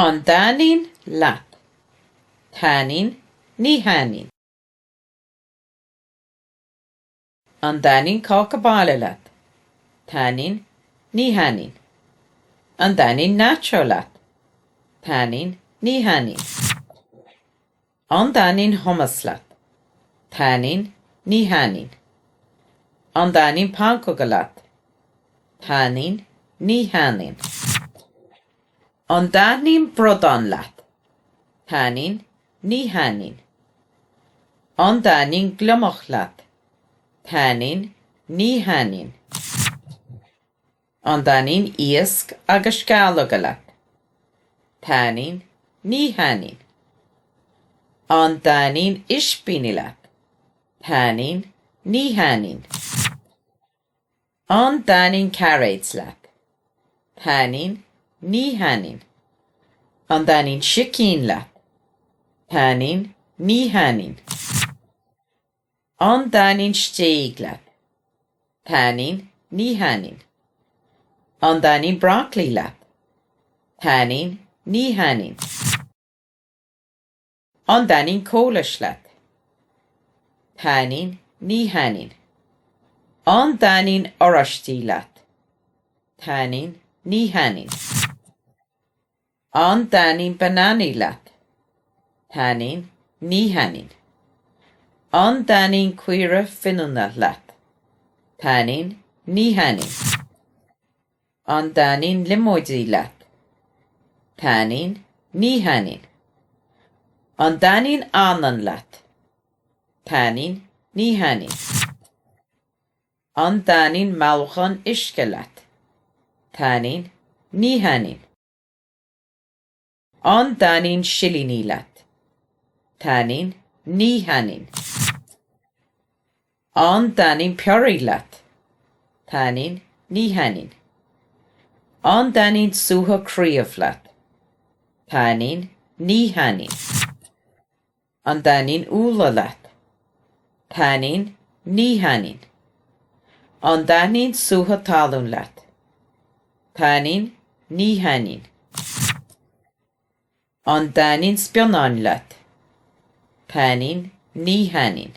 An dtaitníonn leat? Taitníonn, ní thaitníonn. An dtaitníonn cáca baile leat? Taitníonn, ní thaitníonn. An dtaitníonn nacho leat? Taitníonn, ní thaitníonn. An dtaitníonn hummus leat? Taitníonn, ní thaitníonn. An dtaitníonn pancóga leat? Taitníonn, ní thaitníonn. An dtaitníonn bradán leat? Taitníonn, ní thaitníonn. An dtaitníonn gliomach leat? Taitníonn, ní thaitníonn. An dtaitníonn iasc agus sceallóga leat? Taitníonn, ní thaitníonn. An dtaitníonn ispíní leat? Taitníonn, ní thaitníonn. An dtaitníonn cairéid leat? Taitníonn, ní thaitníonn. An dtaitníonn sicín leat? Taitníonn, ní thaitníonn. An dtaitníonn stéig leat? Taitníonn, ní thaitníonn. An dtaitníonn brocailí leat? Taitníonn, ní thaitníonn. An dtaitníonn cóilis leat? Taitníonn, ní thaitníonn. An dtaitníonn oráistí leat? Taitníonn, ní thaitníonn. An dtaitníonn bananaí leat? Taitníonn, ní thaitníonn. An dtaitníonn caora fíniúna leat? Taitníonn, ní thaitníonn. An dtaitníonn liomóidí leat? Taitníonn, ní thaitníonn. An dtaitníonn anlann leat? Taitníonn, ní thaitníonn. An dtaitníonn mealbhacán uisce leat? Taitníonn, ní thaitníonn. An dtaitníonn silíní leat? Taitníonn, ní thaitníonn. An dtaitníonn piorraí leat? Taitníonn, ní thaitníonn. An dtaitníonn sútha craobh leat? Taitníonn, ní thaitníonn. An dtaitníonn úlla leat? Taitníonn, ní thaitníonn. An dtaitníonn sútha talún leat? Taitníonn, ní thaitníonn. An dtaitníonn spionáin leat? Taitníonn, ní thaitníonn.